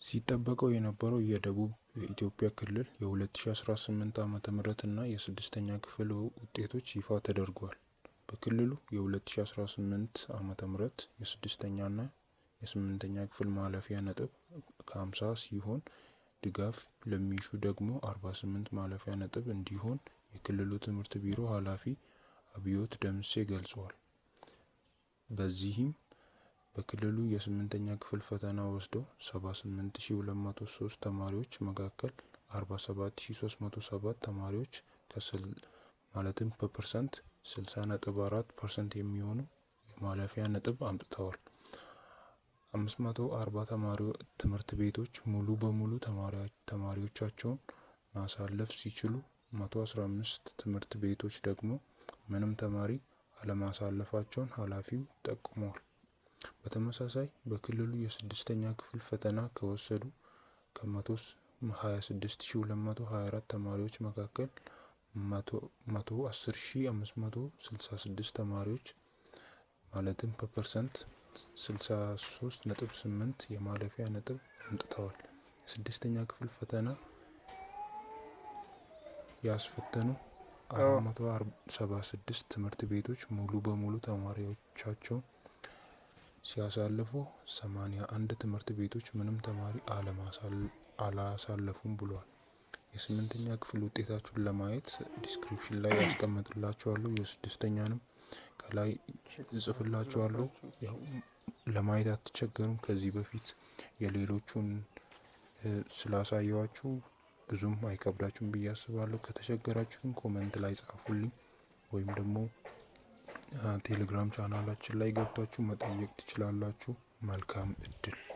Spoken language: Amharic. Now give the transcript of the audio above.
ሲጠበቀው የነበረው የደቡብ ኢትዮጵያ ክልል የ2018 ዓ.ም እና የስድስተኛ ክፍል ውጤቶች ይፋ ተደርጓል። በክልሉ የ2018 ዓ.ም የስድስተኛ እና የስምንተኛ ክፍል ማለፊያ ነጥብ ከ50 ሲሆን ድጋፍ ለሚሹ ደግሞ 48 ማለፊያ ነጥብ እንዲሆን የክልሉ ትምህርት ቢሮ ኃላፊ አብዮት ደምሴ ገልጸዋል። በዚህም በክልሉ የስምንተኛ ክፍል ፈተና ወስደው 78203 ተማሪዎች መካከል 47307 ተማሪዎች ማለትም በፐርሰንት 60.4% የሚሆኑ የማለፊያ ነጥብ አምጥተዋል። 540 ተማሪ ትምህርት ቤቶች ሙሉ በሙሉ ተማሪዎቻቸውን ማሳለፍ ሲችሉ 115 ትምህርት ቤቶች ደግሞ ምንም ተማሪ አለማሳለፋቸውን ኃላፊው ጠቁመዋል። በተመሳሳይ በክልሉ የስድስተኛ ክፍል ፈተና ከወሰዱ ከ126224 ተማሪዎች መካከል 110566 ተማሪዎች ማለትም በፐርሰንት 63.8 የማለፊያ ነጥብ አምጥተዋል። የስድስተኛ ክፍል ፈተና ያስፈተኑ 476 ትምህርት ቤቶች ሙሉ በሙሉ ተማሪዎቻቸውን ሲያሳልፉ 81 ትምህርት ቤቶች ምንም ተማሪ አላሳለፉም ብሏል። የስምንተኛ ክፍል ውጤታችሁን ለማየት description ላይ ያስቀምጥላችኋለሁ። የስድስተኛንም ከላይ እጽፍላችኋለሁ። ያው ለማየት አትቸገሩም። ከዚህ በፊት የሌሎቹን ስላሳየዋችሁ ብዙም አይከብዳችሁም ብዬ አስባለሁ። ከተቸገራችሁ ግን comment ላይ ጻፉልኝ ወይም ደግሞ ቴሌግራም ቻናላችን ላይ ገብታችሁ መጠየቅ ትችላላችሁ። መልካም እድል።